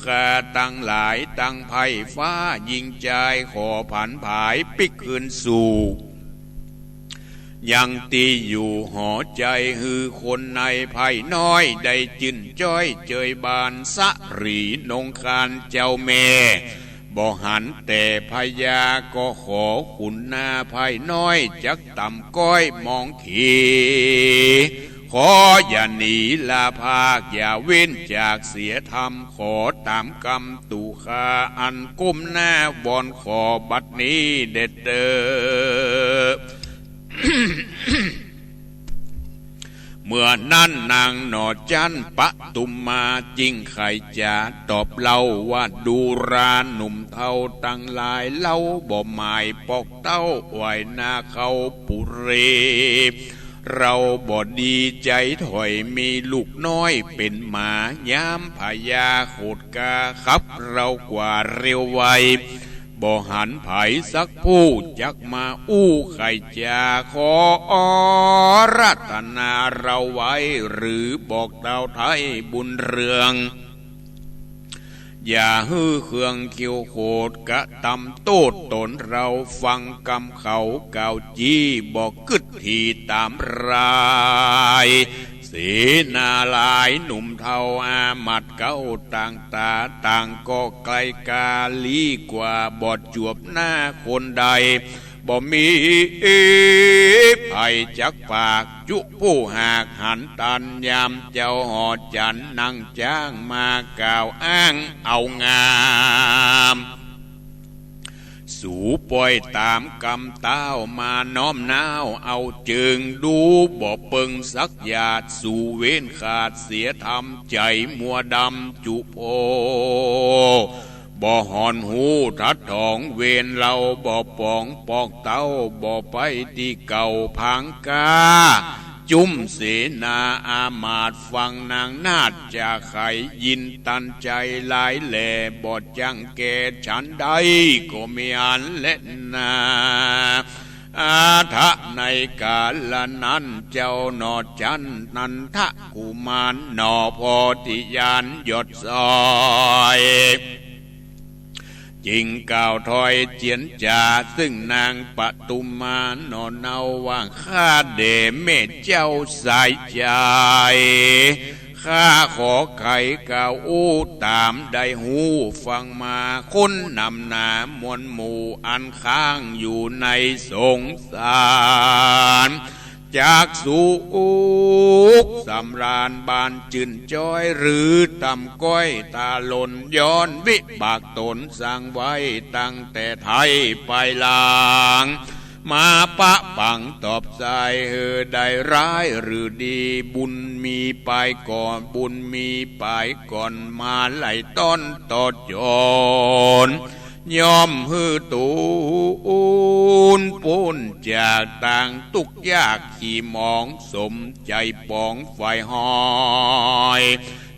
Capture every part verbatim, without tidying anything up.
ข้าตังหลายตังไพร่ฟ้าหญิงจาย ขอผันผายปิ๊กคืนสู่ ยังตี้อยู่หอใจ๋ หื้อคนในไพร่น้อยได้จื้นจ้อยเจยบาน สะหรีนงคานเจ้าแม่ บ่หันแต่พญา ก็ขอขุนนาไพร่น้อย จักต่ำก้อยมองขี ขออย่าหนีลาพาก อย่าเว้นจากเสียธรรม ขอต๋ามกำตุข้า อันก้มหน้าวอนขอบัดนี้เด็ดเตอ เมื่อนั้นนางหน่อจั๊นปทุมมา จึงใค่จ๋าตอบเล่าว่า ดูราหนุ่มเฒ่าตังหลาย เฮาบ่หมายปอกเต้าไหวนาเข้าปุรี เฮาบ่ดีใจ๋ถ้อยมีลูกน้อยเป๋นหมา ยามพญาโขดกาขับเฮากว่าเร็วไว บ่หันใผสักผู้จักมาอู้ไขจ๋า ขออาราธนาเฮาไว้ หรือบอกเต้าไท้บุญเรือง อย่าหื้อเคืองเคี้ยวโขดกระตำโต้ษต๋นเฮา ฟังกำเขากล่าวจี้ บ่กึ๊ดถีต๋ามราย เสนาหลายหนุ่มเฒ่าอามาตย์เก๊าต่างต๋า ต่างก็ไกลกาลี้กว่า บ่จวบหน้าคนใด บ่มีไผจักปาก จุผู้หากหันตัน ยามเจ้าหอจั๋นนั่งจ๊าง มากล่าวอ้างเอางาม สูป่อยต๋ามกำเต้า มาน้อมน้าวเอาเจิง ดูบ่เปิงสักหยาด สูเว้นขาดเสียธรรม ใจ๋มัวดำจุโพ บ่หอนฮู้ทัดถองเวรเฮา บ่ป๋องปอกเต้า บ่ไปตี้เก่าผางกา จุ้มเสนาอามาตย์ฟังนางนาฏจาไข ยินตันใจ๋หลายแหล่ บ่จั้งแก่ฉันใดก็มีอันแลนา อาทะในกาละนั้น เจ้าหน่อจั๊นนันทกุมาร หน่อโพธิญาณยอดซอย จึงกล่าวถ้อยเจียนจ๋า ซึ่งนางปทุมมาหน่อเนาว่า ข้าแด่แม่เจ้าสายใจ๋ ข้าขอไขกล่าวอู้ต๋ามได้ฮู้ฟังมา คนหนำหนามวลหมู่อันค้างอยู่ในสงสาร จักสุขสำราญบานจื้นจ้อย หรือต่ำก้อยต๋าหล่น ย้อนวิบากต๋นสร้างไว้ตั้งแต่ไท้ไปหลัง มาปะปังตอบสาย หื้อได้ร้ายหรือดี บุญมีปายก่อน บุญมีปายก่อน มาไหลต้อนต่อจน ย่อมหื้อตูนปูนจากตางตุ๊กข์ยากขี้หมอง สมใจ๋ป๋องใฝ่ฮ้อย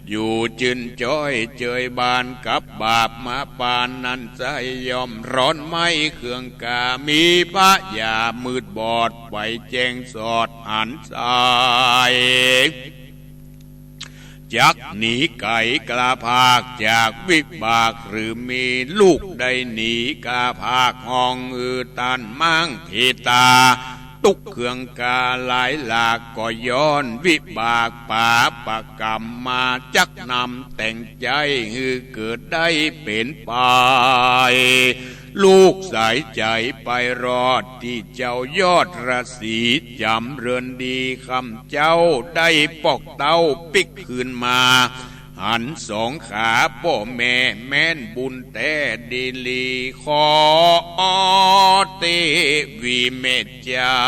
อยู่จื้นจ้อยเจยบาน กับบาปมาปานนั้นใส ย่อมร้อนไหม้เคืองกา มีพญามืดบอด ไฟแจ้งสอดหันใส จักหนีไก๋กล้าพากจากวิบาก หรือมีลูกได้หนีกล้าพาก ฮ้องอือต้านม้างเทตา ตุ๊กข์เคืองกาหลายหลาก ก็ย้อนวิบากปาปกรรมมา จักนำแต่งใจ๋หื้อเกิดได้เป๋นไป ลูกสายใจ๋ไปรอดตี้เจ้ายอดราศี จ๋ำเริญดี คำเจ้าได้ปอกเต้าปิ๊กคืนมา หันสองขาป้อแม่แม้นบุญแต๊ดีหลี ขอเตวีแม่เจ้า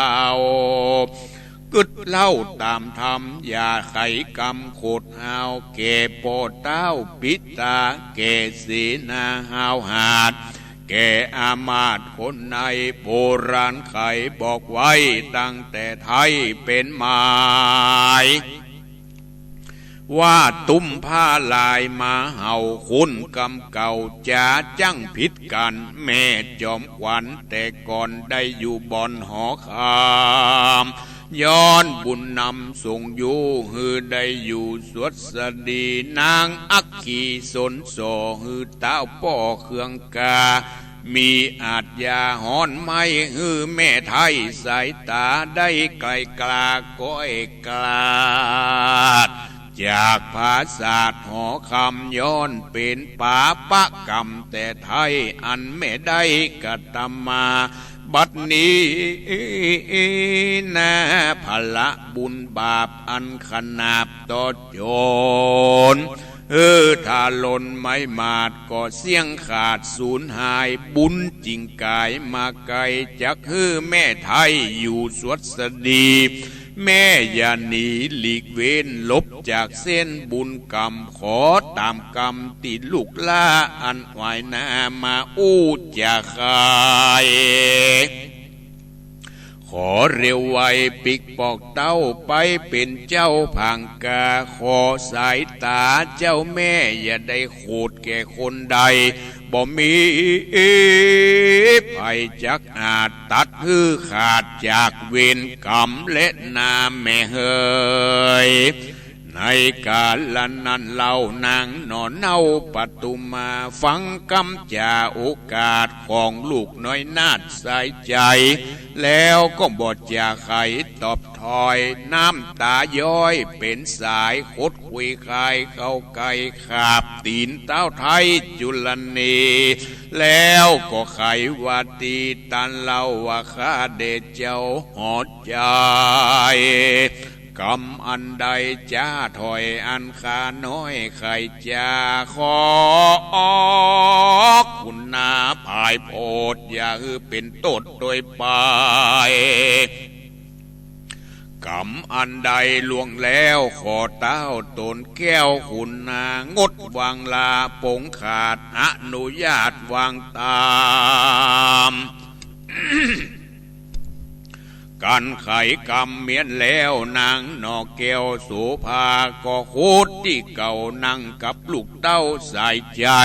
กึ๊ดเล่าต๋ามธรรม อย่าไขกรรมโขดห้าว แก่ป้อเต้าปิตา แก่เสนาห้าวหาด แก่อามาตย์คนใน โบราณไขบอกไว้ตั้งแต่ไท้เป๋นหมาย ว่าตุ้มผ้าลายมาเห่า คนกำเก่าจ๋าจั้งผิดกั๋น แม่จอมขวัญแต่ก่อนได้อยู่บ่อนหอคำ ย้อนบุญนำส่งอยู่หื้อได้อยู่สวัสดี นางอัคคีสนส่อหื้อเต๊าป้อเคืองกา มีอาชญาฮ้อนไหม้หื้อแม่ไท้สายต๋าได้ไกลกล้าก้อยกลาด จากผาสาทหอคำ ย้อนเป๋นปาปะกรรมแต่ไท้อันแม่ได้กระตำมา บัดนี้นา ผละบุญบาปอันขนาบต่อจ๋น เออ ถ้าหล่นไม้หมาดก็เสี้ยงขาดสูญหาย บุญจึงก๋ายมาไกล จักหื้อแม่ไท้อยู่สวัสดี แม่อย่าหนีหลีกเว้น หลบจากเส้นบุญกรรม ขอต๋ามกรรมตี้ลูกหล้าอันไหว้หน้ามาอู้จ๋าใค่ ขอเร็วไวปิ๊กปอกเต้าไปเป๋นเจ้าผางกา ขอสายต๋าเจ้าแม่อย่าได้โขดแก่คนใด บ่มีไผจักอาจตัดหื้อขาดจากเวรกรรมแลนาแม่เหย ในกาละนั้นเล่านางหน่อเน่าปทุมา ฟังกำจ๋าโอกาสของลูกน้อยนาฏสายใจ๋ แล้วก็บ่จ๋าใค่ตอบถอย น้ำต๋าย้อยเป๋นสาย ขดคุยคายเข้าใก้ ขาบตี๋นเต๊าไท้จุลเน แล้วก็ไขว่าตี้ตันเล่าว่า ข้าแด่เจ้าหอใจ๋ กำอันใดจ๋าถ้อยอันข้าน้อยไขจ๋า ขอคุณนาผายโผด อย่าหื้อเป๋นโต้ษโตยไป กำอันใดล่วงแล้ว ขอเต้าต๋นแก้วคุณนางดวางลา ปงขาดอนุญาตวางต๋าม กันไขกำเมียนแล้ว นางหน่อแก้วโสภา ก็โคตรตี้เก่านั่งกับลูกเต้าสายใจ๋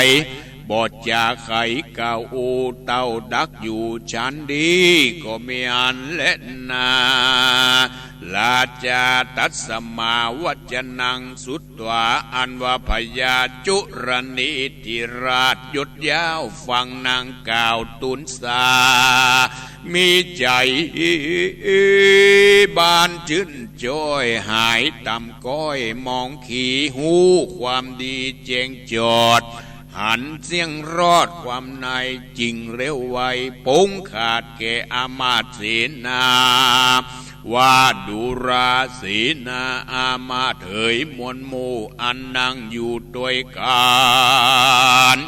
บ่จ๋าไขกล่าวอู้เต้าดักอยู่ฉันดี ก็เมียนแลนา ราชาตัสมาวัจจนังสุตวา อันว่าพญาจุลเนตรราชยศยาวฟังนางกล่าวตูนสา มีใจ๋บานจื้นจ้อย หายต่ำก้อยมองขี ฮู้ความดีแจ้งจอด หันเสี้ยงรอดความในจึ่งเร็วไว ปงขาดแก่อามาตย์เสนา ว่าดูราเสนาอามาตย์เหย มวลหมู่อันนั่งอยู่ตวยกั๋น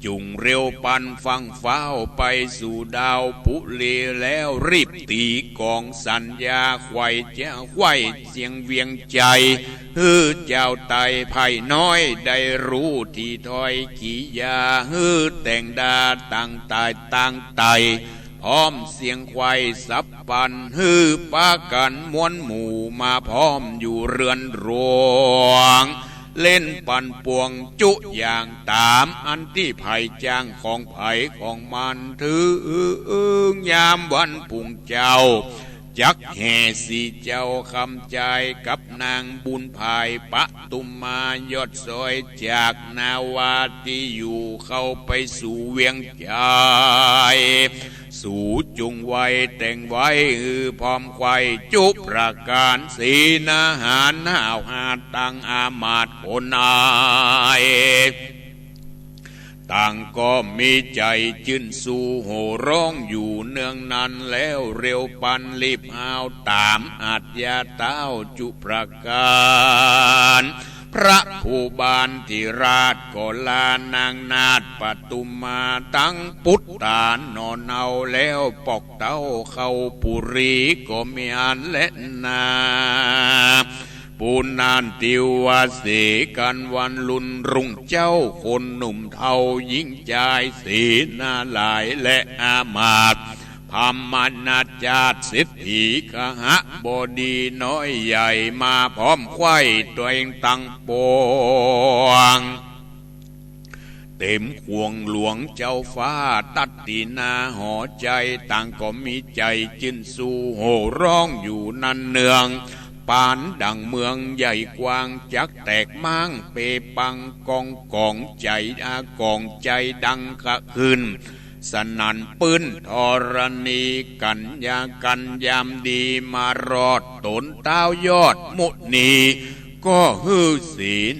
จุ่งเร็วปันฟั่งฟ้าวไปสู่ดาวปุรี แล้วรีบตี๋ก๋องสัญญา ไขว่เสียงเวียงใจ๋ หื้อจาวไตไพร่น้อยได้ฮู้ตี้ถ้อยกิริยา หื้อแต่งดาตั้งต๋ายตั้งไต่ พร้อมเสียงไขว่สับปัน หื้อปากั๋นมวลหมู่มาพร้อมอยู่เฮือนหลวง เล่นปันปวงจุอย่างต๋าม อันตี้ใผจ้างของใผของมัน เถิงยามวันปุงเจ้า จักแห่สี่เจ้าคำจายกับนางบุญภายปทุมมายอดซอย จากนาวาตี้อยู่เข้าไปสู่เวียงใจ๋ สูจุ่งไวแต่งไว้หื้อพร้อมไขว่จุประก๋าน เสนาหารห้าวหาดตังอามาตย์คนนาย ต่างก็มีใจ๋จื้นสู้โห่ฮ้องอยู่เนืองนั้น แล้วเร็วปันรีบห้าวต๋ามอาชญาเต้าจุประก๋าน พระผู้บานทิราชก็ลานางนาฏปทุมมาตังปุตตาหน่อเนา แล้วปอกเต้าเข้าปุรีก็เมียนแลนา ปูนานติวาเสกั๋นวันลุนรุ่งเจ้า คนหนุ่มเฒ่าหญิงจาย เสนาหลายและอามาตย์ พมนาจาติ เศรษฐีคหบดีน้อยใหญ่ มาพร้อมไขว่ตวยตังปวง เต๋มข่วงหลวงเจ้าฟ้าตั๊ดตี้หน้าหอใจ๋ ต่างก็มีใจ๋จื้นสู้ โห่ฮ้องอยู่นั้นเนือง ปานดั่งเมืองใหญ่กว้าง จักแตกม้างเปปัง ก้องก๋องใจ๋ อา ก้องใจ๋ดังกระหึ่ม สนั่นปื้นธรณี กั๋นยากั๋นยามดี มารอดต๋นต้าวยอดมุนี ก็หื้อเส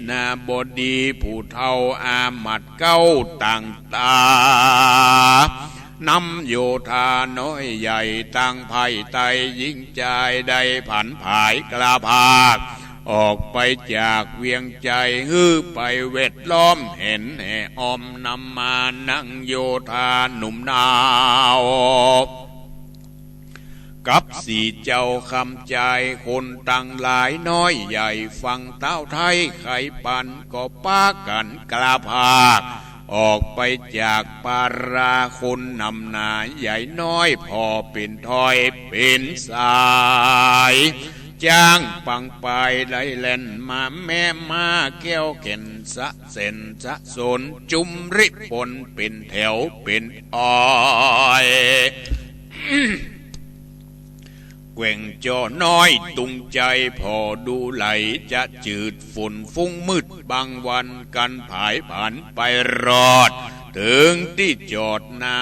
นาบดี ผู้เฒ่าอามาตย์เก๊าต่างต๋า นำโยธาน้อยใหญ่ ตางไพร่ไตยิงจาย ได้ผันผายกล้าผาก ออกไปจากเวียงใจ๋ หื้อไปแวดล้อมแหนแห่อ้อม นำมานังโยธาหนุ่มหนาว กับสี่เจ้าคำจาย คนตังหลายน้อยใหญ่ ฝั่งต้าวไทยใค่ปัน ก็ปากั๋นกล้าผาก ออกไปจากป่ารา คนนำหน้าใหญ่น้อย ผ่อเป๋นถ้อยเป๋นสาย จ๊างปังปายไล่แล่นมา แม้ม้าแก้วแก่นสะเส้นสะสน จุมริปนเป๋นแถวเป๋นอ้อย แกว่งจ่อน้อยตุงใจ๋ ผ่อดูไหลจะจืด ฝนฟุ้งมืดบังวัน กั๋นผายผันไปรอด เถิงตี้จอดหน้า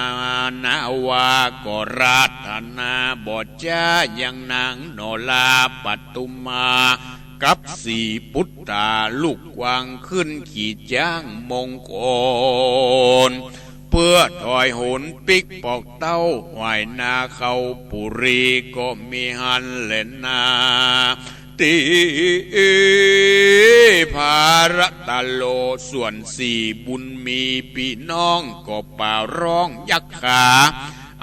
นาวา ก็ราธนาบ่จ๊ายังนางนอราปทุมา กับสี่ปุตตาลูกกวาง ขึ้นขี่จ๊างมงคล เปื้อถอยหนปิ๊กปอกเต้า ไหว้นาเข้าปุรี ก็มีหั้นแลนา ตี้พาระตะโล ส่วนสี่บุญมีปี้น้อง ก็ป่าร้องยักขา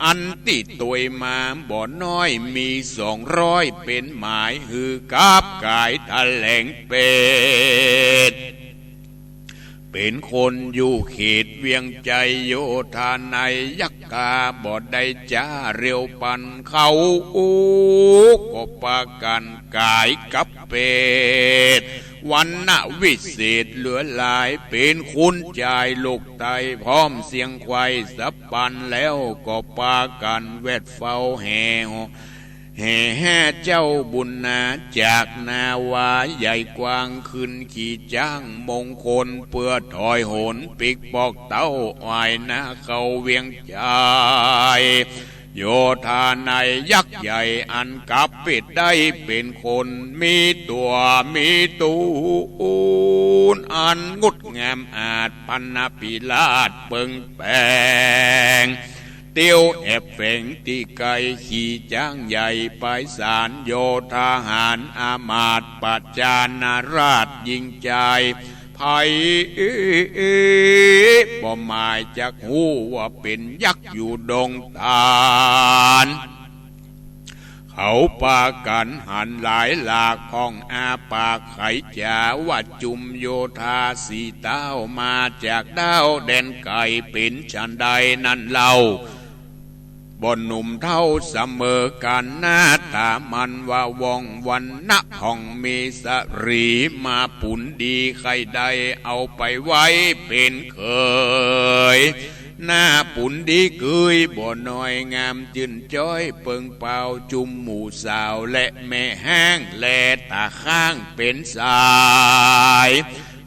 อันตี้ตวยมาบ่น้อย มีสองร้อยเป๋นหมาย หื้อกับกายแถลงเปต เป๋นคนอยู่เขตเวียงใจ๋ โยธานัยยักษ์กา บ่ได้จ๋าเร็วปันเขา ก็ปากั๋นก๋ายกับเปต วรรณวิเศษเหลือหลาย เป๋นขุนจายโลกใต้ พร้อมเสียงไขว่สะปัน แล้วก็ปากั๋นแวดเฝ้าแห่ แห่แห่เจ้าบุญนา จากนาวาใหญ่กว้าง ขึ้นขี่จ๊างมงคล เปื้อถอยหนปิ๊กปอกเต้า ไหว้นาเข้าเวียงใจ๋ โยธานัยยักษ์ใหญ่ อันกับเปตได้เป๋นคน มีตั๋วมีตูน อันงดงามอาจ พรรณพิราชเปิงแป๋ง เตียวแอบแฝงตี้ไก๋ ขี่จ๊างใหญ่ไปสาร โยธาหารอามาตย์ประจานาราชยิงจาย ใผบ่หมายจักฮู้ ว่าเป๋นยักษ์อยู่ดงตาล เขาปากั๋นหันหลายหลาก พ่องอ้าปากไขจ๋า ว่าจุมโยธาสี่ต้าว มาจากดาวแดนไก๋ เป๋นฉันใดนั้นเล่า บ่หนุ่มเฒ่าเสมอกั๋น หน้าต๋ามันว่าว่อง วรรณะผ่องมีสะหรี มาปุ๋นดีใค่ได้ เอาไปไว้เป๋นเขย หน้าปุ๋นดีเกยบ่น้อย งามจื้นจ๊อยเปิงเปล่า จุมหมู่สาวและแม่ฮ้าง แลต๋าข้างเป๋นสาย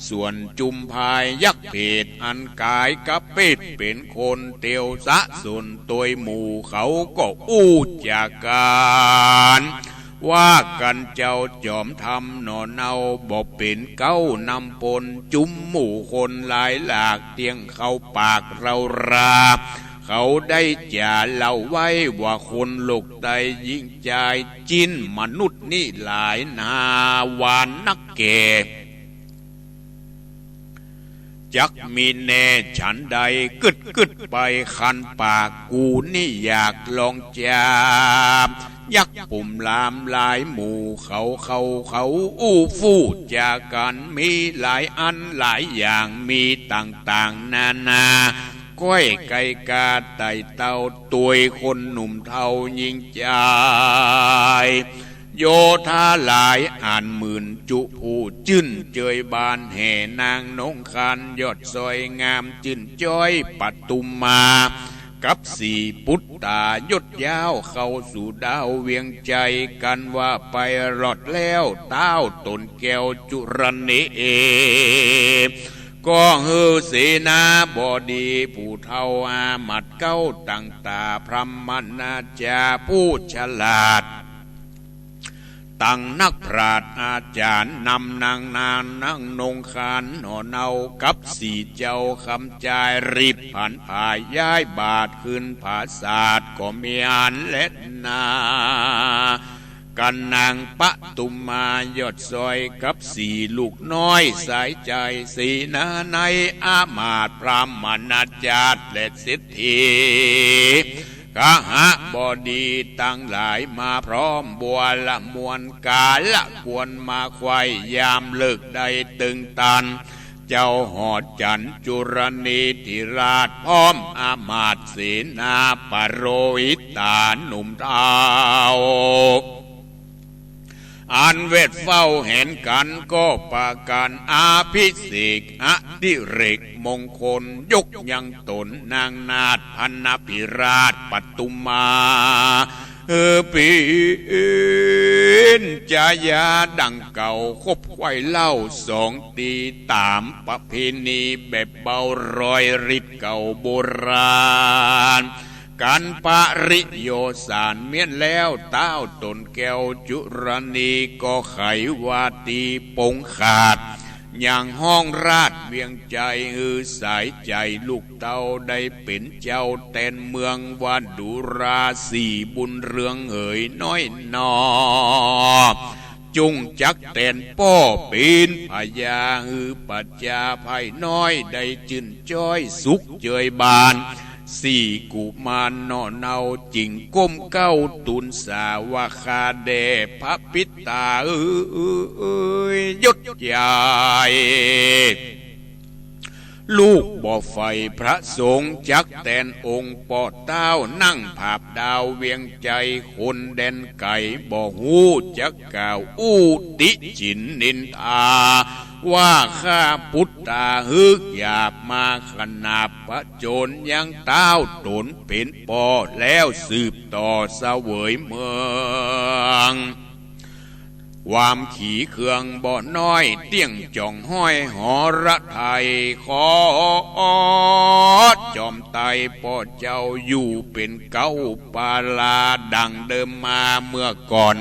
ส่วนจุมพายยักษ์เปต อันก๋ายกับเปตเป๋นคน เตียวสะสนตวยหมู่ เขาก็อู้จ๋ากั๋น ว่ากั๋นเจ้าจอมธรรมหนอเนา บ่เป๋นเก๊านำปน จุมหมู่คนหลายหลาก เตี้ยงเข้าปากเฮารา เขาได้จ๋าเล่าไว้ ว่าคนโลกใต้ยิงจาย จิ๊นมนุษย์นี้หลาย หน้าหวานนักแก่ จักมีแน่ฉันใด กึ๊ดกึ๊ดไปคันปาก กูนี่อยากลองจ๋า ยักษ์ปุ่มลามหลายหมู่ เขาเขาเขาอู้ฟู่จ๋ากั๋น มีหลายอันหลายอย่าง มีต่างๆ นานา ก้อยไก่กาไต่เต้า ตวยคนหนุ่มเฒ่ายิงจาย โยธาหลายอันหมื่นจุผู้จื้นเจยบานแห่นางนงคานยอดสอยงามจื้นจ้อยปทุมมา กับสีปุตตายศยาวเข้าสู่ดาวเวียงไจ กันว่าไปรอดแล้วต้าวต๋นแก้วจุรเน ก็หื้อเสนาบดีผู้เฒ่าอามาตย์เก๊าตังต๋าพรหมนาจาผู้ฉลาด ตังนักปราชญ์อาจ๋ารย์นำนางนานนางนงคานหน่อเนากับสีเจ้าคำจายรีบผันผายย้ายบาทขึ้นผาสาทก็มีอันแลนา กันนางปทุมมายอดสอยกับสีลูกน้อยสายใจ๋ เสนาในอามาตย์พรหมนาจาและเศรษฐี คหบดีตังหลายมาพร้อมบัวละมวลกาละควรมาไขว่ยามเลิกได้ตึงตัน เจ้าหอจันทร์จุรเนทิราชพร้อมอามาตย์เสนาปโรหิตาหนุ่มเฒ่า อันเวทเฝ้าแหนกันก็ปากั๋นอภิเษกอดิเรกมงคลยกยังต๋นนางนาถพรรณพิราชปทุมมา เออ เป๋นจายาดังเก่าคบไขว่เล่าสองตีต๋ามประเพณีแบบเบารอยริดเก่าโบราณ กั๋นปริโยสารเมี้ยนแล้ว ต้าวต๋นแก้วจุรเนก็ไขว่าตีปงขาด ยังห้องราชเวียงไจ หื้อสายใจ๋ลูกเต้าได้เป๋นเจ้าแตนเมือง ว่าดูราสีบุญเรืองเหยน้อยหนอ จุ่งจักแตนป้อเป๋นพญา หื้อประจาภายน้อยได้จื้นจ้อยสุขเจยบาน สี่กุมารหน่อเนาจิ่งก้มเกล้าตูลสาว่าข้าแด่พระปิตาเอ๋ยยศใหญ่ ลูกบ่ใฝ่พระสงฆ์จักแตนองค์ป้อต้าว นั่งผาบดาวเวียงไจ คนแดนไก๋บ่ฮู้จักกล่าวอู้ติฉินนินทา ว่าข้าปุตตาหืกหยาบมาขนาบผจญยังต้าวต๋นเป๋นป้อแล้วสืบต่อเสวยเมือง ความขี่เคืองบ่น้อยเตี้ยงจ่องห้อยหรไทย ขอจอมไตรป้อเจ้าอยู่เป๋นเก๊าปาลาดังเดิมมาเมื่อก่อน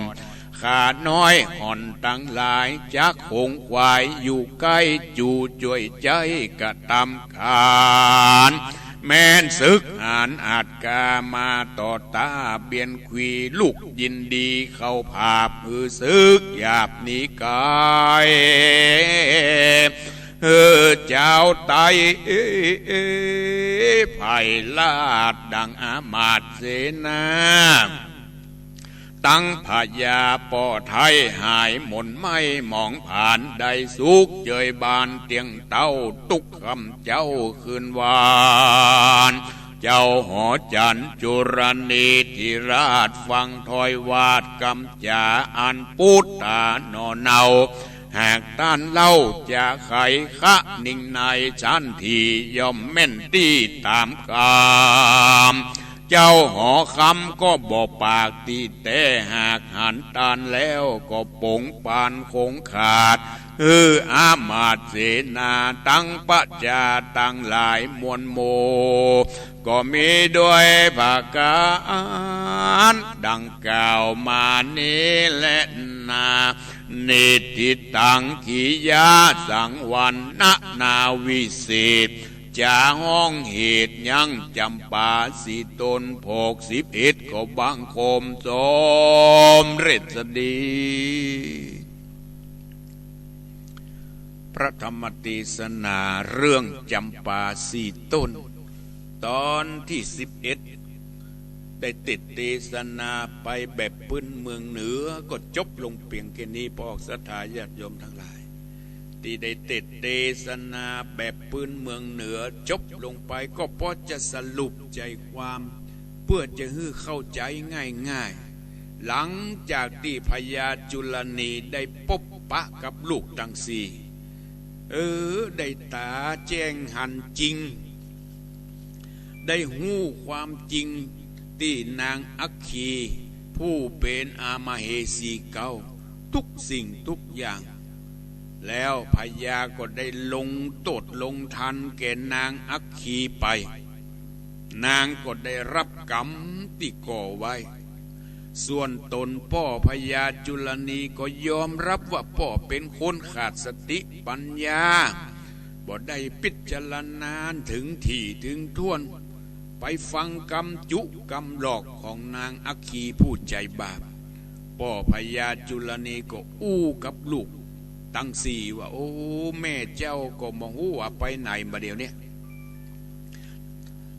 ข้าน้อยอ่อนตังหลายจักหงขวายอยู่ใก้ จู๋จ้วยใจ๊กระตำขาน แม้นศึกหาญอาจกล้ามาต่อต้าเบียนขวี ลูกยินดีเข้าผาบ หื้อศึกหยาบหนีไก๋ เออ เจ้าไตร ไพร่ราชดังอามาตย์เสนา ตังพญาป้อไทยหายหม่นไหม้หมองผลาญ ได้สุขเจยบานเตี้ยงเต้าตุ๊กค่ำเจ๊าคืนวัน เจ้าหอจันทร์จุรเนทิราชฟังถ้อยวาดกำจ๋าอันปุตตาหน่อเนา หากต้านเล่าจะไขคะนิ่งในสันที ย่อมแม่นตี้ต๋ามกำ เจ้าหอคำก็บ่ปากตี้แต๊ หากหันต้านแล้วก็ปงปานคงขาด หื้ออามาตย์เสนาตังประจาตังหลายมวลหมู่ ก็มีด้วยประก๋านดังกล่าวมานี้แลนา นิทธิตัง กิริยาสังวรรณนาวิเศษ จะฮ้องเหตุยังจำปาสี่ต้น ผกสิบเอ็ดก็บังคมสมเร็จสดี พระธรรมเตสนาเรื่องจำปาสี่ต้น ต๋อนตี้สิบเอ็ด ได้เตสน์เตสนาไปแบบปื้นเมืองเหนือ ก็จบลงเปียงแค่นี้ ป้อศรัทธาญาติโยมตังหลาย ตี้ได้เตสน์เตสนาแบบปื้นเมืองเหนือจบลงไป ก็ป้อจะสรุปใจ๋ความ เปื้อจะหื้อเข้าใจ๋ง่ายๆ หลังจากตี้พญาจุลนีได้ปบปะกับลูกตังสี่ เออ ได้ต๋าแจ้งหันจริง ได้ฮู้ความจริงตี้นางอัคคี ผู้เป๋นอามเหสีเก๊า ทุกสิ่งทุกอย่าง แล้วพญาก็ได้ลงโต้ษลงทัณฑ์แก่นางอัคคีไป นางก็ได้ฮับก๋รรมตี้ก่อไว้ ส่วนต๋นป้อพญาจุลนีก็ยอมฮับว่าป้อเป๋นคนขาดสติปัญญา บ่ได้พิจารณาเถิงถี่เถิงถ้วน ไปฟังกำจุกำหลอกของนางอัคคีผู้ใจ๋บาป ป้อพญาจุลนีก็อู้กับลูกตังสี่ว่า โอ้ แม่เจ้าก็บ่ฮู้ว่าไปไหนบ่าเดี่ยวนี้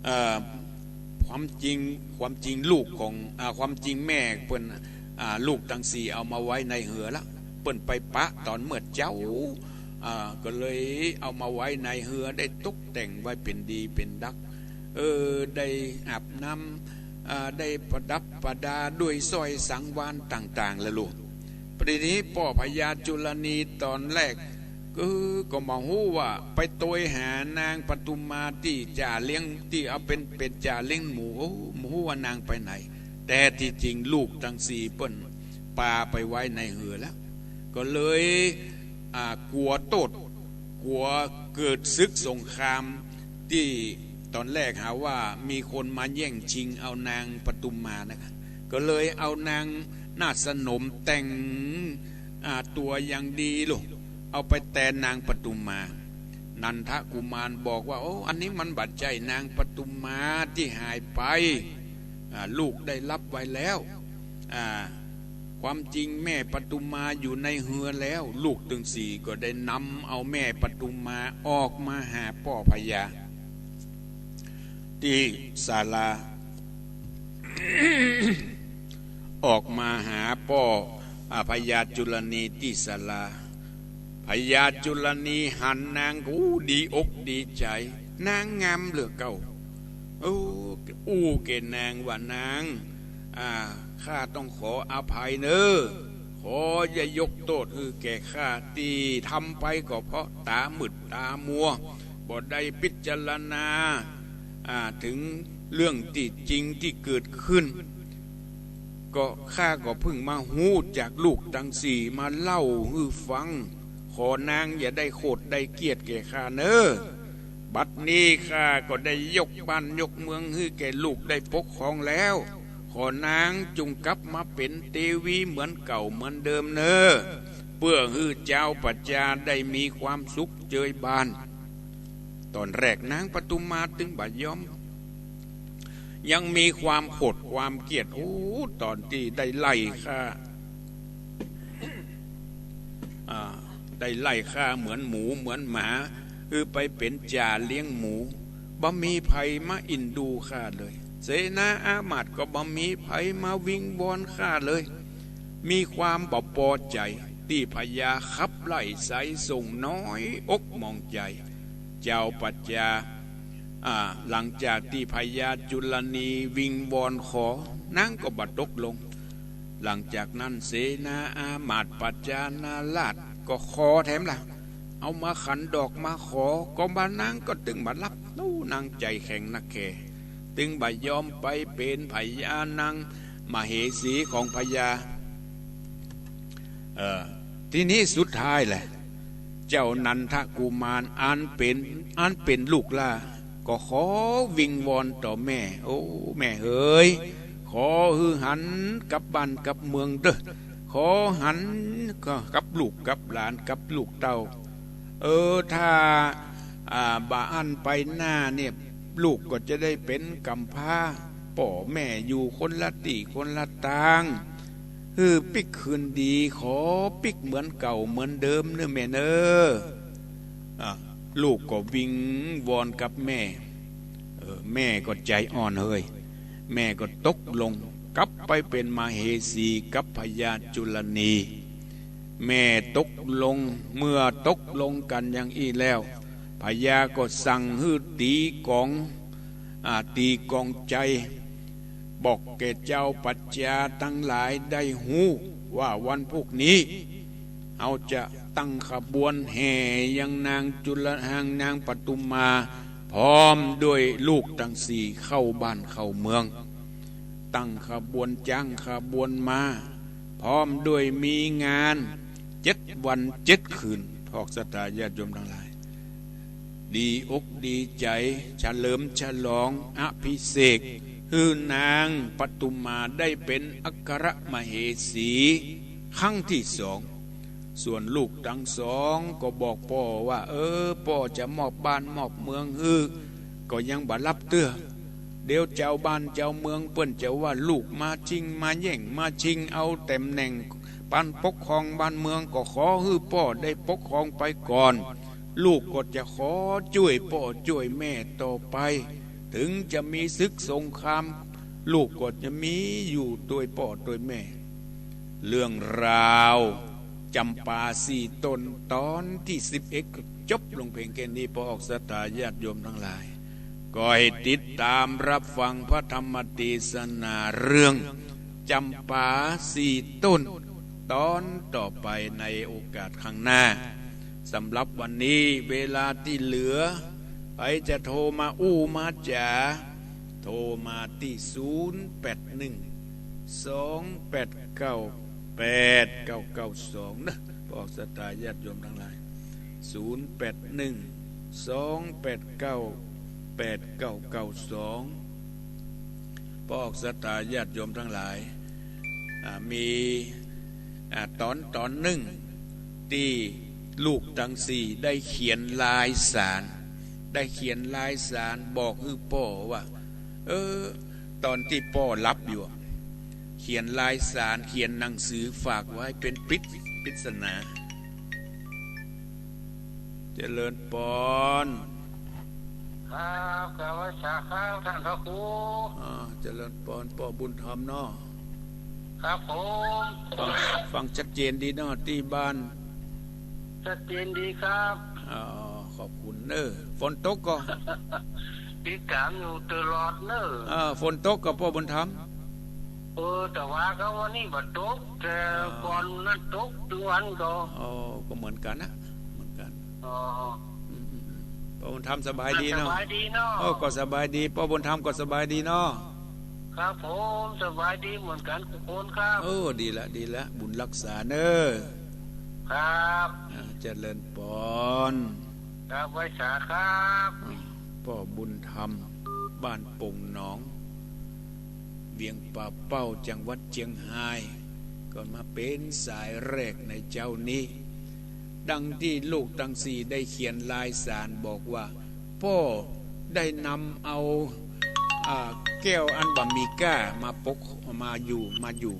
เอ่อ ความจริง ความจริงลูกของ อ่า ความจริงแม่เปิ้น อ่า ลูกตังสี่เอามาไว้ในเฮือละ เปิ้นไปปะต๋อนเมื่อเจ๊า อ่า ก็เลยเอามาไว้ในเฮือ ได้ตกแต่งไว้เป๋นดีเป๋นดัก เออ ได้อาบน้ำ อ่า ได้ประดับประดาด้วยสร้อยสังวาลต่างๆ แล้วลูก ทีนี้ป้อพญาจุลนีต๋อนแรก เออ ก็บ่ฮู้ว่าไปโตยหานางปทุมมาตี้จ่าเลี้ยง ตี้เอาเป๋น เป๋นจ่าเลี้ยงหมู โอ้ บ่ฮู้ว่านางไปไหน แต่ตี้จริงลูกตังสี่เปิ้นปาไปไว้ในเฮือแล้ว ก็เลย อ่า กั๋วโต้ษ กั๋วเกิดศึกสงคราม ตี้ต๋อนแรกหาว่ามีคนมาแย่งชิงเอานางปทุมมานะคะ ก็เลยเอานางนาฏสนมแต่ง อ่า ตั๋วอย่างดีลูก เอาไปแตนนางปทุมมา นันทกุมารบอกว่า โอ้ อันนี้มันบ่ใจ้นางปทุมมาตี้หายไป อ่า ลูกได้ฮับไว้แล้ว อ่า ความจริงแม่ปทุมมาอยู่ในเฮือแล้ว ลูกตังสี่ก็ได้นำเอาแม่ปทุมมาออกมาหาป้อพญา ตี้ศาลา ออกมาหาป้อ อ่า พญาจุลนีตี้ศาลา พญาจุลนีหันนางก็อู้ดีอกดีใจ๋ นางงามเหลือเก๊า อู้ อู้แก่นางว่า นาง อ่า ข้าต้องขออภัยเน่อ ขออย่ายกโต้ษหื้อแก่ข้า ตี้ทำไปก็เพราะต๋ามืดต๋ามัว บ่ได้พิจารณา อ่า เถิงเรื่องตี้จริงตี้เกิดขึ้น ก็ข้าก็เพิ่งมาฮู้จากลูกตังสี่มาเล่าหื้อฟัง ขอนางอย่าได้โขดได้เคียดแก่ข้าเน่อ บัดนี้ข้าก็ได้ยกบ้านยกเมืองหื้อแก่ลูกได้ปกครองแล้ว ขอนางจงกลับมาเป๋นเตวีเหมือนเก่าเหมือนเดิมเน่อ เปื้อหื้อจาวประจาได้มีความสุขเจยบาน ต๋อนแรกนางปทุมมาตึงบ่ยอม ยังมีความโขดความเคียด โอ้ ต๋อนตี้ได้ไล่ฆ่า อ่า ได้ไล่ฆ่าเหมือนหมูเหมือนหมา คือไปเป๋นจ่าเลี้ยงหมู บ่มีใผมาอินดูข้าเลย เสนาอามาตย์ก็บ่มีใผมาวิงวอนข้าเลย มีความบ่ปอใจ๋ ตี้พญาขับไล่ไสส่งน้อยอกหมองใจ๋ จาวประจา อ่า หลังจากตี้พญาจุลนีวิงวอนขอ นางก็บ่ตกลง หลังจากนั้นเสนาอามาตย์ประจานาราชก็ขอแถมละ เอามาขันดอกมาขอ ก็บ่านางก็ตึงบ่ฮับ โอ้ นางใจ๋แข็งนักแข่ ตึงบ่ยอมไปเป๋นผญานางมเหสีของพญา เอ่อ ทีนี้สุดท้ายแหละ เจ้านันทกุมารอันเป๋น อันเป๋นลูกหล้า ก็ขอวิงวอนต่อแม่ โอ้ แม่เหย ขอหื้อหันกลับบ้านกลับเมืองเต๊อะ ขอหันกับลูกกับหลานกับลูกเต้า เออ ถ้า อ่า บ่าอั้นไปหน้าเนี่ย ลูกก็จะได้เป๋นกำพร้า ป้อแม่อยู่คนละตี้คนละตาง หื้อปิ๊กคืนดี ขอปิ๊กเหมือนเก่าเหมือนเดิมเน่อแม่เน่อ อ่ะ ลูกก็วิงวอนกับแม่ เออ แม่ก็ใจ๋อ่อนเฮ้ย แม่ก็ตกลงกลับไปเป๋นมเหสีกับพญาจุลนี แม่ตกลง เมื่อตกลงกั๋นอย่างอี้แล้ว พญาก็สั่งหื้อตี๋ก๋อง อ่า ตี๋ก๋องใจ๋ บอกแก่เจ้าปัจจาตังหลายได้ฮู้ว่าวันพูกนี้ เฮาจะตั้งขบวนแห่ยังนางจุล ยังนางปทุมมา พร้อมด้วยลูกตังสี่เข้าบ้านเข้าเมือง ตั้งขบวนจ๊างขบวนม้า พร้อมด้วยมีงานเจ็ดวันเจ็ดคืน พวกศรัทธาญาติโยมตังหลาย ดีอกดีใจ๋ เฉลิมฉลองอภิเษกหื้อนางปทุมมาได้เป๋นอัครมเหสีครั้งตี้สอง ส่วนลูกตังสองก็บอกป้อว่า เออ ป้อจะมอบบ้านมอบเมืองหื้อ ก็ยังบ่ฮับเตื้อ เดี๋ยวจาวบ้านจาวเมืองเปิ้นจะว่าลูกมาจิงมาแย่งมาชิงเอาต๋ำแหน่ง ปานปกครองบ้านเมือง ก็ขอหื้อป้อได้ปกครองไปก่อน ลูกก็จะขอจ้วยป้อจ้วยแม่ต่อไป ถึงจะมีศึกสงคราม ลูกก็จะมีอยู่ตวยป้อตวยแม่ เรื่องราวจ๋ำปาสี่ต้นต๋อนตี้สิบเอ็ดก็จบลงเพียงแค่นี้ พวกศรัทธาญาติโยมตังหลาย ก็ให้ติดต๋ามฮับฟังพระธรรมเตสนาเรื่องจ๋ำปาสี่ต้นต๋อนต่อไปในโอกาสข้างหน้า สำหรับวันนี้เวลาตี้เหลือ ใผจะโทรมาอู้มาจ๋า โทรมาตี้ศูนย์แปดหนึ่ง สองแปดเก้า แปดเก้าเก้าสอง เนาะ พวกศรัทธาญาติโยมตังหลาย ศูนย์แปดหนึ่ง สองแปดเก้า แปดเก้าเก้าสอง พวกศรัทธาญาติโยมตังหลาย อ่า มี อ่า ต๋อนต๋อนนึ่ง ตี้ลูกตังสี่ได้เขียนลายสาร ได้เขียนลายสารบอกหื้อป้อว่า เออ ต๋อนตี้ป้อหลับอยู่อะ เขียนลายสาร เขียนหนังสือฝากไว้เป๋นปริศ ปริศนา เจริญปอน ครับ กราบไหว้สาครับ ท่านพระครู อ่า เจริญปอน ป้อบุญธรรมเนาะ ครับผม ฟัง ฟังชัดเจนดีเนาะ ตี้บ้าน ชัดเจนดีครับ อ๋อ ขอบคุณเน่อ ฝนตกก่อ ติดต๋ามอยู่ตลอดเน่อ อ่า ฝนตกก่อป้อบุญธรรม เออ แต่ว่าก็วันนี้บ่ตก แต่ อ่า ก่อนนั้นตกตึงวันก่อ อ๋อ ก็เหมือนกั๋นนะ เหมือนกั๋น อ๋อ อืมๆ ป้อบุญธรรมสบายดีเนาะ สบายดีเนาะ โอ้ ก็สบายดี ป้อบุญธรรมก็สบายดีเนาะ ครับผม สบายดีเหมือนกั๋นทุกคนครับ เออ ดีละ ดีละ บุญฮักษาเน่อ ครับ อ่า เจริญปอน ครับ ไหว้สาครับ อ่า ป้อบุญธรรม บ้านโป่งหนอง เวียงป่าเป้า จังหวัดเจียงฮาย ก็มาเป๋นสายแรกในเจ๊านี้ ดังตี้ลูกตังสี่ได้เขียนลายสารบอกว่า ป้อได้นำเอา อ่า แก้วอันบ่มีก้ามาปก มาอยู่ มาอยู่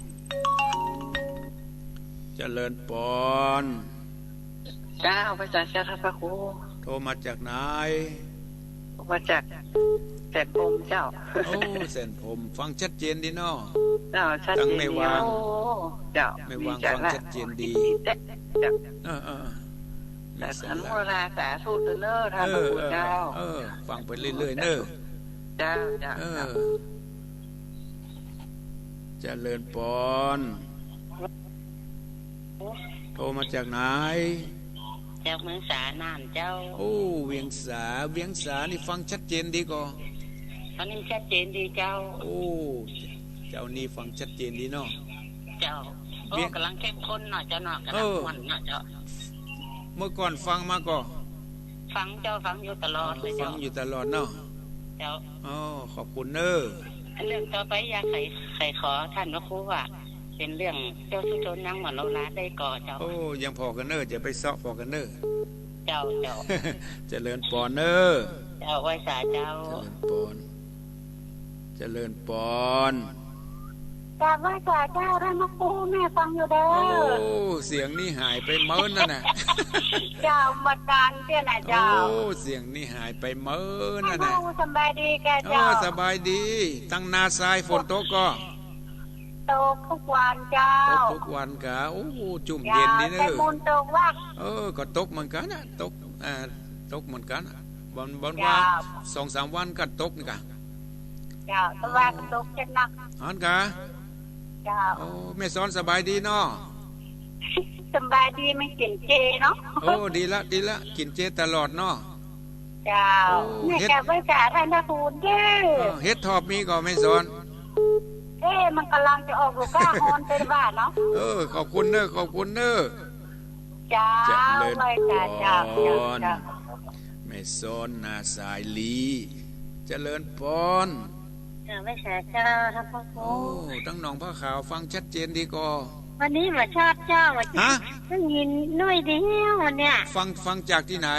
เจริญปอน เจ้า ไหว้สาเจ้า ท่านพระครู โทรมาจากไหน มาจากแสนพรหมเจ้า โอ้ แสนพรหม ฟังชัดเจนดีเนาะ เจ้า ชัดเจนดี ตังแม่วาง โอ้ เจ้า แม่วาง ฟังชัดเจนดี เจ้า เออ เออ เออ มีสาระ อนุโมทนาสาธุเน่อ ท่านพระครูเจ้า เออ เออ เออ ฟังไปเรื่อยๆ เน่อ เจ้า เจ้า เออ เจ้า เจริญปอน โทรมาจากไหน จากเมืองสาน่านเจ้า โอ้ เวียงสา เวียงสานี่ฟังชัดเจนดีก่อ อันนี้ชัดเจนดีเจ้า โอ้ เจ้านี่ฟังชัดเจนดีเนาะ เจ้า โอ้ เวียง ก๋ำลังเข้มข้นเนาะเจ้าเนาะ ก๋ำลัง เออ ม่วนเนาะเจ้า เมื่อก่อนฟังมาก่อ ฟังเจ้า ฟังอยู่ตลอดเลยเจ้า ฟังอยู่ตลอดเนาะ เจ้า อ๋อ ขอบคุณเน่อ อันเรื่องต่อไปอยากไข ไขขอท่านพระครูว่า เป๋นเรื่องเจ้าสุชนยังมโนราได้ก่อเจ้า โอ้ ยังผ่อกั๋นเน่อ จะไปเซาะผ่อกั๋นเน่อ เจ้า เจ้า เจริญปอนเน่อ เจ้า ไหว้สาเจ้า เจริญปอน เจริญปอน กราบไหว้สาเจ้า ท่านพระครู แม่ฟังอยู่เด้อ โอ้ เสียงนี่หายไปเมินนั่นน่ะ เจ้า มาการเตี้ยน่ะเจ้า โอ้ เสียงนี่หายไปเมินนั่นน่ะ ท่านพระครูสบายดีก่อเจ้า เออ สบายดี ตังนาทรายฝนตกก่อ ตกทุกวันเจ้า ตกทุกวันก่ะ โอ้ จุ่มเย็นดีเน่อ เจ้า แต่ฝนตกว่า เออ ก็ตกเหมือนกั๋นน่ะ ตก อ่า ตกเหมือนกั๋นน่ะ วัน วัน เจ้า ว่าสองสามวันก็ตกนี่ก่ะ เจ้า แต่ว่าก็ตกเจ็ดนัก หันกา เจ้า โอ้ แม่สอนสบายดีเนาะ สบายดี ไม่กิ๋นเจเนาะ โอ้ ดีละ ดีละ กิ๋นเจตลอดเนาะ เจ้า โอ้ แม่ เห็ด กราบไหว้สาธารณะคุณเด้อ เออ เห็ดถอบมีก่อแม่สอน เอ๊ะ มันก่ำลังจะออกลูกก้าฮ้อนไปบ้านเนาะ เออ ขอบคุณเน้อ ขอบคุณเน้อ เจ้า เจริญ ไหว้สา เจ้า เจ้า ปอน เจ้า แม่สอนนาสายลี เจริญปอน เจ้า ไหว้สาเจ้า ท่านพระครู โอ้ ตังหนองผ้าขาวฟังชัดเจนดีก่อ วันนี้บ่ชัดเจ้า บ่ชัด ฮะ ได้ยินน้อยเดียววันเนี้ย ฟัง ฟังจากตี้ไหน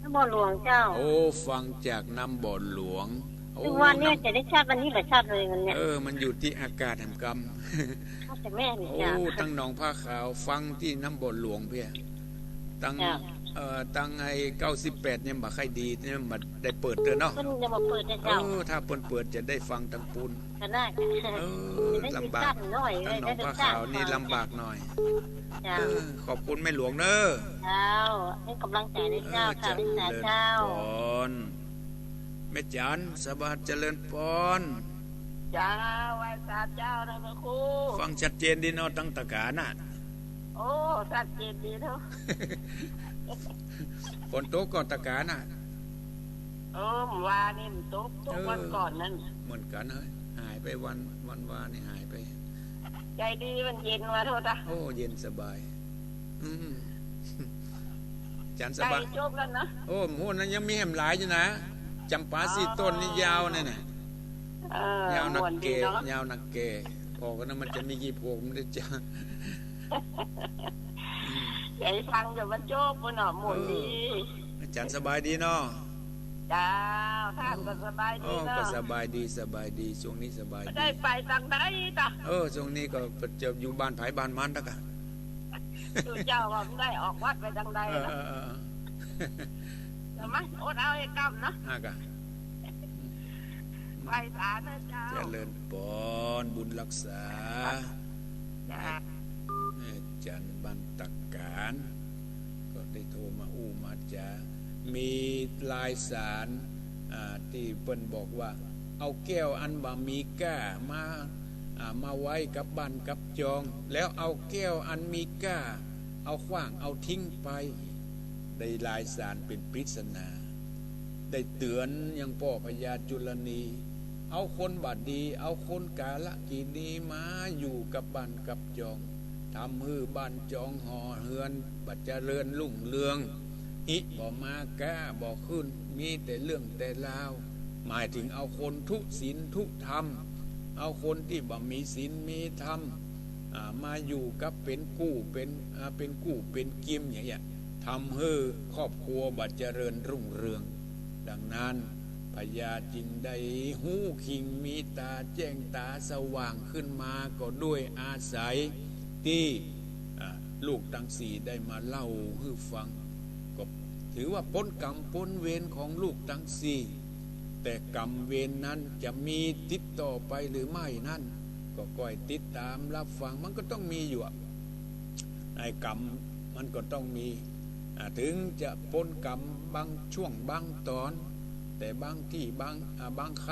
น้ำบ่อหลวงเจ้า โอ้ ฟังจากน้ำบ่อหลวง โอ้ ทุกวันเนี่ย น้ำ จะได้ชัด วันนี้บ่ชัดเลยวันเนี้ย เออ มันอยู่ตี้อากาศแหมกำ น่าจะแม่น โอ้ เจ้า ตังหนองผ้าขาวฟังตี้น้ำบ่อหลวงเพีย ตัง เจ้า เอ่อ ตังไอ้เก้าสิบแปดเนี่ยบ่ใค่ดี เนี่ยบ่ได้เปิดเตื้อเนาะ เปิ้นยังบ่เปิดเลยเจ้า เออ ถ้าเปิ้นเปิดจะได้ฟังตังปูน ก็ได้ เออ ได้ยิน ลำบาก สั้นหน่อย ตังหนองผ้าขาวนี่ ได้ยินสั้น ลำบากหน่อย เจ้า เออ ขอบคุณแม่หลวงเน้อ เจ้า ให้กำลังใจด้วยเจ้า เออ ค่ะ เจริญ ไหว้สาเจ้า ปอน แม่จันทร์ สวัสดี เจริญปอน เจ้า ไหว้สาเจ้า ท่านพระครู ฟังชัดเจนดีเนาะ ตังตะก๋าน่ะ โอ้ ชัดเจนดีเนาะ ฝนตกก่อตะก๋าน่ะ เออ เมื่อวานนี่มันตก ตก เออ วันก่อนนั้น เหมือนกั๋นเฮ้ย หายไปวัน วันวานนี่หายไป ใจดี มันเย็นว่าโทษนะ โอ้ เย็นสบาย อืม จันทร์สบาย ใกล้จบแล้วนะ โอ้ โห นั้นยังมีแหมหลายอยู่นะ จ๋ำปาสี่ต้นนี่ อ๋อ ยาวนั่นน่ะ เออ ยาวนักแก่ ม่วนดีเนาะ ยาวนักแก่ พอกั๋นนะ มันจะมีกี่พวง มันจะ อืม ใจฟังจนมันจบปุ้นเนาะ ม่วนดี เออ อาจ๋ารย์สบายดีเนาะ เจ้า ท่านก็สบายดี อ๋อ เนาะ ก็สบายดี สบายดี ช่วงนี้สบายดี ได้ไปตังใดตะ เออ ช่วงนี้ก็จะอยู่บ้านไผบ้านมันตะกะ อยู่เจ้าก็ไม่ได้ออกวัดไปตังใด เออ นะ เออ เออ เดี๋ยวมาอดเอาไอ้กำนะ อ่ะกะ ไหว้สาเน้อเจ้า เจริญปอน บุญรักษา จ้า แม่จันทร์บ้านตะก๋าน ก็ได้โทรมาอู้มาจ๋า มีลายสาร อ่า ตี้เปิ้นบอกว่า เอาแก้วอันบ่มีก้ามา อ่า มาไว้กับบ้านกับจอง แล้วเอาแก้วอันมีก้า เอาขว้างเอาทิ้งไป ได้ลายสารเป๋นปริศนา ได้เตื๋อนยังป้อพญาจุลนี เอาคนบ่ดี เอาคนกาลกิณีมาอยู่กับบ้านกับจอง ทำหื้อบ้านจองหอเฮือนบ่เจริญรุ่งเรือง ฮิบ่มาก้าบ่ขึ้น มีแต่เรื่องแต่ราว หมายถึงเอาคนทุศีลทุธรรม เอาคนตี้บ่มีศีลมีธรรม อ่า มาอยู่กับเป๋นกู้เป๋น อ่า เป๋นกู้เป๋นกิมอย่างเงี้ย ทำหื้อครอบครัวบ่เจริญรุ่งเรือง ดังนั้นพญาจึงได้ฮู้คิงมีต๋าแจ้งต๋าสว่างขึ้นมาก็ด้วยอาศัยตี้ อ่า ลูกตังสี่ได้มาเล่าหื้อฟัง ก็ถือว่าป๊นก๋รรมป๊นเวรของลูกตังสี่ แต่ก๋รรมเวรนั้นจะมีติดต่อไปหรือไม่นั้น ก็ก้อยติดต๋ามรับฟัง มันก็ต้องมีอยู่อะ ไอ้ก๋รรมมันก็ต้องมี อ่า ถึงจะป๊นก๋รรมบางช่วงบางต๋อน แต่บางตี้บาง อ่า บางครั้ง